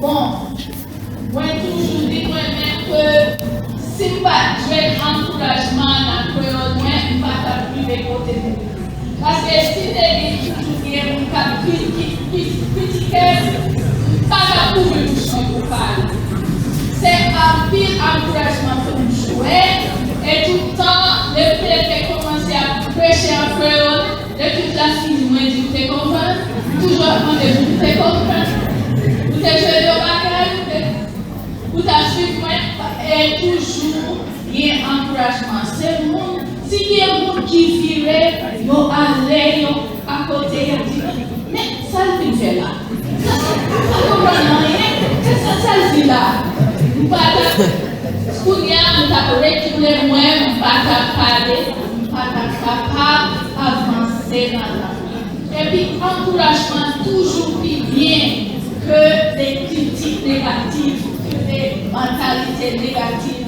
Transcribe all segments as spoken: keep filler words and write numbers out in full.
Bon, mwen toujou di mwen menm ke si m pa t jwenn ankourajman nan kreyòl mwen, m pa t ap rive kote m rive. Paske si te gen toujou gen moun k ap kri-, ki, ki, kritike m, m pa t ap ouvri bouch mwen pou pale. Se anpil ankourajman ke m jwenn, e tout tan, depi lè m te kòmanse ap preche an kreyòl, lè tout la fini, mwen di, "Ou te konprann?" M toujou ap mande, "Ou te konprann? Ou te jwenn yon bagay? Ou te, ou t ap swiv mwen?" E toujou gen ankourajman. Se moun, si gen moun ki vire, yo ale, yo akote, yo di, "Men, sa l vin fè la? Sa, sa, m pa konprann anyen. Se sa, sa l di la?" M pa t ap, kounye a, m t ap retounen mwen, m pa t ap pale, m pa t ap kapab avanse nan lang. Epi ankourajman toujou pi byen ke de kritik negatif, ke de mantalite negatif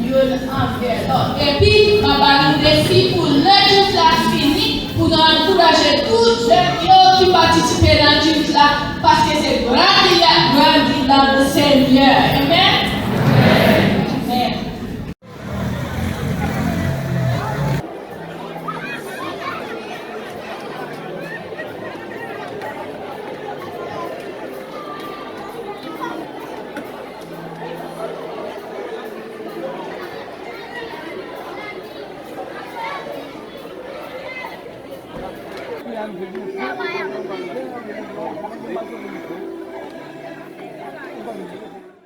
youn anvè lòt. Epi, m ap ba nou defi pou lè etid la fini, pou nou ankouraje tout jèn yo ki patisipe nan etid la, paske se grandi a grandi nan le Seigneur. Amen. Amen.